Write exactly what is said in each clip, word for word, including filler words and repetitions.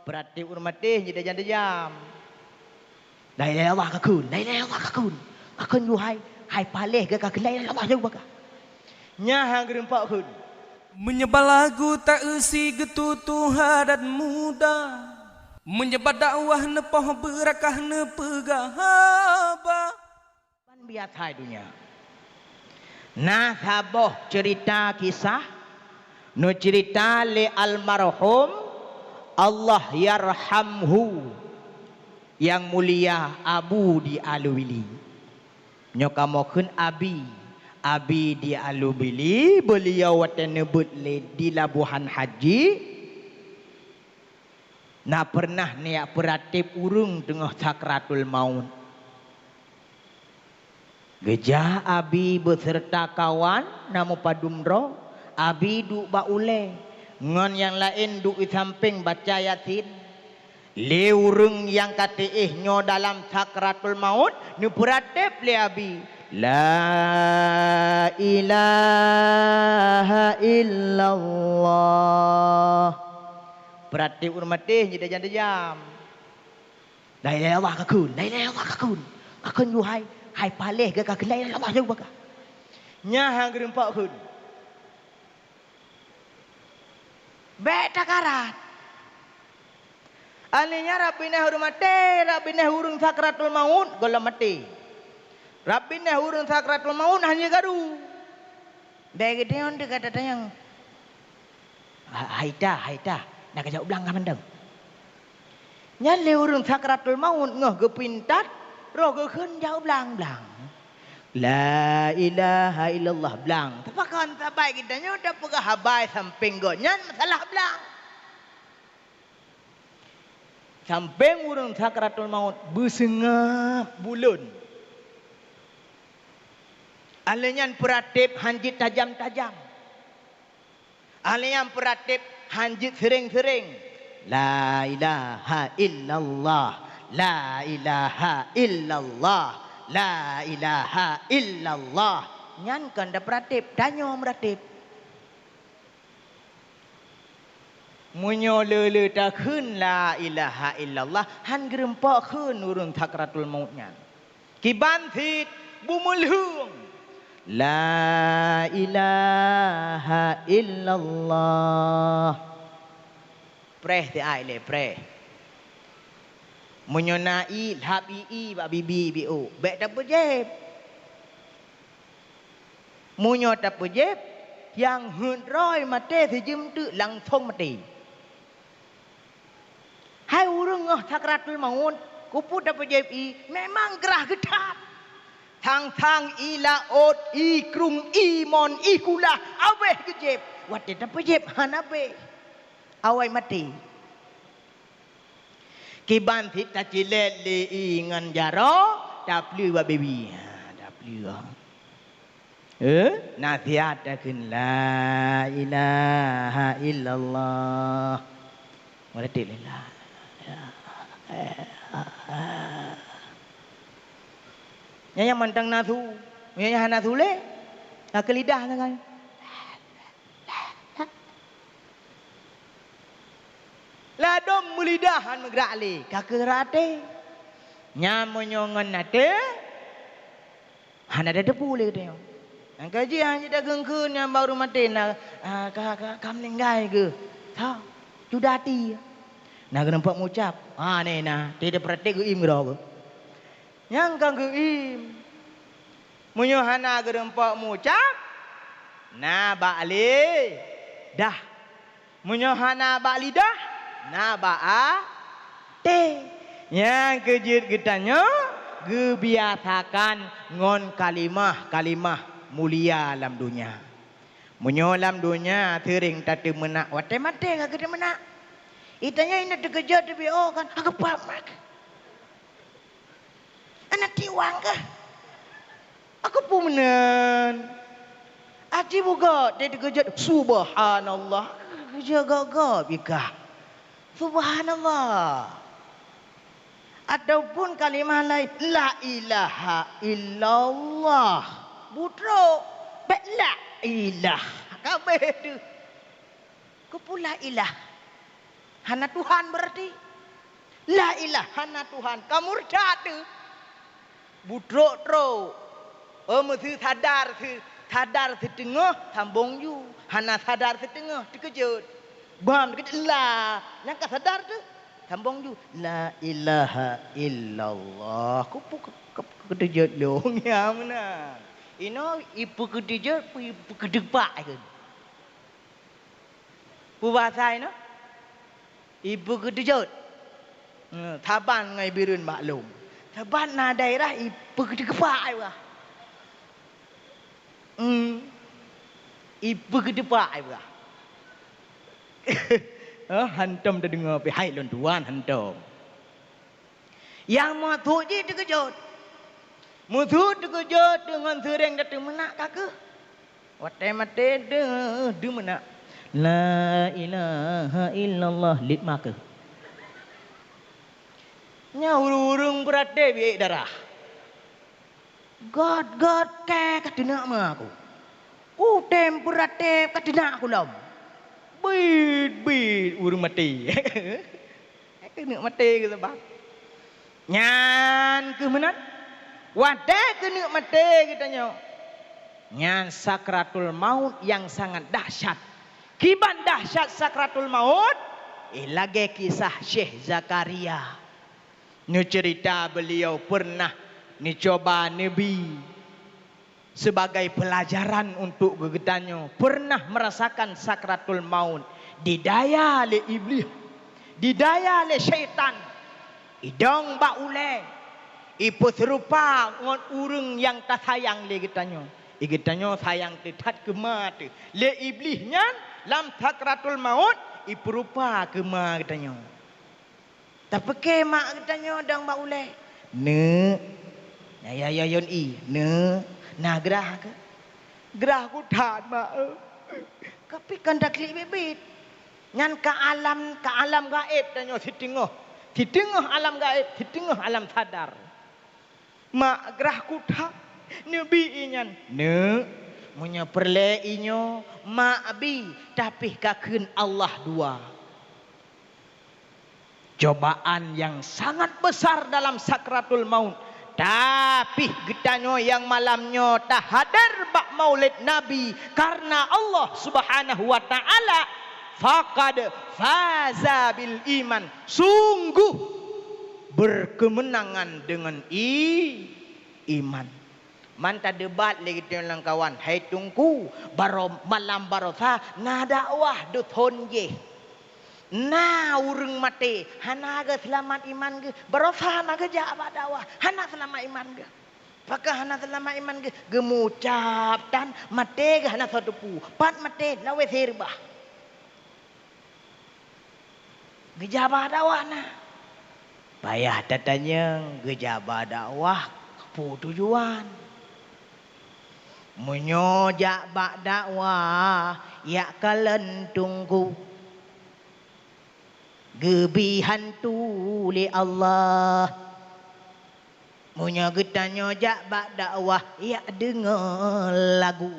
Peuratéb ureuëng maté jidejam-dejam. La ilaha illallah ka kheun, la ilaha illallah ka kheun. Ka kheun ju hai, hai paléh geuh ka kheun la ilaha illallah jauh baka. Nyan han geurumpok kheun. Meunyoe bak lagu ta-eusi geututoe adat muda. Meunyoe bak dakwah neupoh beurakah neupeugah haba. Ban biasa donya. Na saboh ceurita kisah neuceurita lé almarhum Allahyarhamhu nyang mulia Abu di Alubili. Nyoe kamoe kheun Abi. Abi di Alubili, beuliau watée neubeuet lé di Labuhan Haji, na peureunah neujak peuratéb ureuëng teungoh sakratul maut. Geujak Abi beuseureuta kawan na meupadum droe. Abi duek bak ulée, ngon nyang laén duek di sampéng baca Yasin. Lé ureuëng nyang ka tiéh nyoe dalam sakratul maut neupeuratéb lé Abi, "La ilaha illallah." Peuratéb ureuëng maté jidejam-dejam. La ilaha illallah ka kheun, la ilaha illallah ka kheun. Ka kheun ju hai, hai paléh geuh ka kheun la ilaha illallah jauh baka. Nyan han geurumpok kheun. Bék takarat. Alheuh nyan rab binéh ureuëng maté, rab binéh ureuëng sakratul maut gohlom maté. Rab binéh ureuëng sakratul maut hana karu. Bék geudeungoe teuka tatanyong, "Ha-, hai ta, hai ta, na kajak u blang ka mantong?" Nyan lé ureuëng sakratul maut ngeuh geupintat, roh geukheun jak u blang-blang. La ilaha illallah blang. Teupakon sabai geutanyoe tapeugah haba sampéng gobnyan masalah blang. Sampéng ureuëng sakratul maut beuseungab buleuen. Alheuh nyan peuratéb han jeuet tajam-tajam. Alheuh nyan peuratéb han jeuet seuréng-seuréng. La ilaha illallah, la ilaha illallah, la ilaha illallah. Nyan kon tapeuratéb, tanyoe meuratéb. Meunyoe le-le takheun la ilaha illallah, han geurumpok kheun ureuëng sakratul maut nyan. Kiban cit beumeulheueng, "La ilaha illallah." Preh siat ilée preh. Meunyoe na ié, lhab ié bak bibi biôh, bék tapeujieb. Meunyoe tapeujieb, nyang heuet droe maté sijeuem teuk langsong maté. Hai ureuëng ngeuh sakratul maut, keupeue tapeujieb ié, memang grah geuthab. Thang-thang ié laôt, ié krueng, ié mon, ié kulah, abéh geujieb. Watée tapeujieb hana abéh, awai maté. Kiban cit tacilét lé ié ngon jaroe, tapleue bak bibi. Ha, tapleue. Eh, nasihat takheun, "La ilaha illallah." Meuratéb lé la. Nyan nyang mantong na su. Nyan nyang hana su lé, ka keu lidah sagai. Ladôm meulidah han meugrak lé, ka keu rate. Nyan meunyoe ngon até, hana tateupeue lé geutanyoe. Nyang ka jih han jeuet tageungkeuen nyang barô maté na, ah, ka, ka, ka meuninggai geuh. Tho, sudah até. Na geurumpok meucab, ha, nè na, teupeuraté geuim keudroe geuh. Nyang ka geuim. Meunyoe hana geurumpok meucab, na bak lidah. Meunyoe hana bak lidah, na bak até. Nyang keu jeuet geutanyoe geubiasakan ngon kalimah-kalimah mulia lam donya. Meunyoe lam donya seuréng tateumeunak, watée maté ka geuteumeunak. Geutanyoe inong teukeujot teubiôh kan, "Akai pah mak." Aneuk tiwang kah? Aku peue meunan? Aci bugok teukeujot, "Subhanallah." Keujot gok-gok bikah. Subhanallah. Ataupun kalimah laén, "La ilaha illallah." Butrok, bék la ilah. Kabéh tu. Keupeue la ilah? Hana Tuhan berarti. La ilah, hana Tuhan. Ka murtad tu. Butrok-trok. Oh, meusi sadar si-, sadar siteungoh, sambong ju. Hana sadar siteungoh, teukeujot. Bam, teukeujot, la. Nyang ka sadar tu, sambong ju. La ilaha illallah. Ku pu-, ku, ku, ku keujot lôn. Ya, meunan. Inoe, ipeukeujot, pu-, ipeukeudeupak ikeu. Peubahasa inoe, ipeukeujot. Hmm, saban ngon ibireuen maklum. Saban na daerah ipeukeudeupak ai bah. Hmm. Ipeukeudeupak ai bah. Oh, hantom tadeungoe pih hai lôn tuan hantom. Nyang meutuek jih teukeujot. Meutuek teukeujot deungon seuréng tateumeunak ka keuh. Watée maté deuh, deuh meunak. La ilaha illallah, lit ma keuh. Nyan ureuëng-ureuëng beuraté biék darah. Got-got kée ka teunak ma aku. Kutem beuraté ka teunak aku lom. Bit-bit ureuëng maté. Keuneuk maté keu sabab. Nyan keuh meunan. Watée keuneuk maté geutanyoe. Nyan sakratul maut nyang sangat dahsyat. Kiban dahsyat sakratul maut, eh, lagée kisah Syekh Zakaria. Neuceurita beuliau peureunah neucoba neubi sebagai peulajaran untuk geutanyoe peureunah meurasakan sakratul maut, didaya lé Iblih, didaya lé syaitan, idong bak ulée, ipeuseurupa ngon ureuëng nyang tasayang lé geutanyoe. I geutanyoe sayang teuh that keu ma teuh. Lé Iblih nyan lam sakratul maut ipeurupa keu ma geutanyoe. Tapeuke mak geutanyoe dong bak ulée, "Neuk, ya, ya, ya, yon i, neuk, na grah keuh?" "Grah ku that, mak, eu." Tapi kon taklik biet-biet. Nyan ka alam, ka alam gaéb tanyoe siteungoh. Siteungoh alam gaéb, siteungoh alam sadar. "Mak, grah ku that, neubi i nyan." "Neuk, meunyoe peureulée i nyoe, mak bi, tapi ka kheun Allah dua." Cobaan nyang sangat besar dalam sakratul maut. Tapi geutanyoe nyang malam nyoe tahader bak Maulid Nabi karena Allah Subhanahu wa Ta'ala, faqad faza bil iman. Sungguh berkemenangan dengan i-, iman. Man tadebat lé geutanyoe lam kawan, "Hai Teungku, baro-, malam barosa na dakwah duthon jih. Na ureuëng maté, hana geuseulamat iman geuh. Barosa na geujak bak dakwah, hana seulamat iman geuh. Pakon hana seulamat iman geuh? Geumucab tan maté geuh hana soe teupeu. Pat maté lawét siribah." Geujak bak dakwah na. Payah tatanyong geujak bak dakwah peue tujuan. Meunyoe jak bak dakwah, jak kalon Teungku, geubi hantu lé Allah. Meunyoe geutanyoe jak bak dakwah, jak deungoe lagu.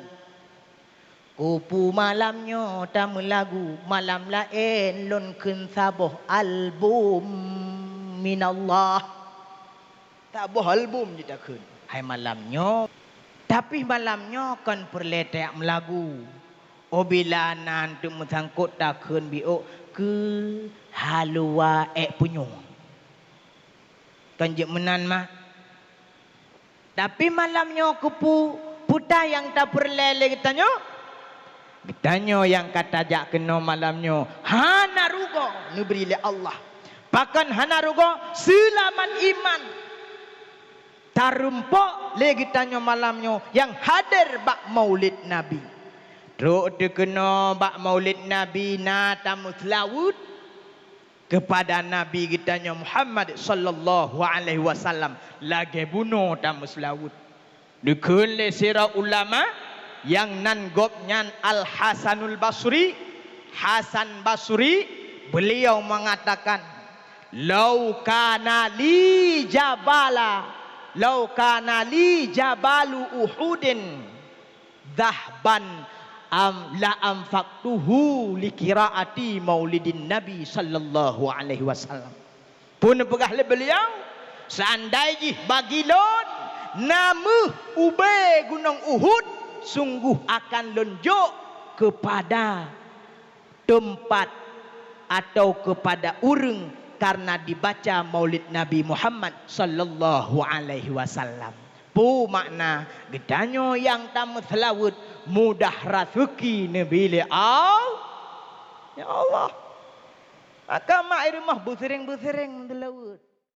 Kupu malam nyoe tameulagu, malam laén lôn kheun saboh album minallah. Saboh album jih takheun hai malam nyoe. Tapi malam nyoe kon peureulée tajak meulagu. Ubila na teuk meusangkot takheun biôk keu haluwa ék punyueng. Kon jeuet meunan mah. Tapi malam nyoe kupu-, peue nyang tapeureulée lé geutanyoe? Geutanyoe nyang ka tajak keunoe malam nyoe hana rugoe neubri lé Allah. Pakon hana rugoe? Seulamat iman. Tarumpok lé geutanyoe malam nyoe nyang hader bak Maulid Nabi. Trok teukeunoe bak Maulid Nabi na tameuseulaweuet keupada Nabi geutanyoe Muhammad sallallahu alaihi wasallam lagée bunoe tameuseulaweuet. Dikheun lé sidroe ulama nyang nan gobnyan Al-Hasanul Basri, Hasan Basri, beliau mengatakan, "Lau kana li jabala, lau kana li jabalu Uhudin dzahaban am la anfaqtuhu li qiraati maulidin Nabi sallallahu alaihi wasallam. Peue neupeugah lé beuliau, "Seandai jih bagi lôn na méuh ubé gunong Uhud, sungguh akan lôn jok keupada teumpat atau keupada ureuëng karena dibaca maulid Nabi Muhammad sallallahu alaihi wasallam." Peue makna? Geutanyoe nyang tameuseulaweuet mudah raseuki neubi lé Allah. Ya Allah. Maka mak i rumoh beusiréng-beusiréng seulaweuet.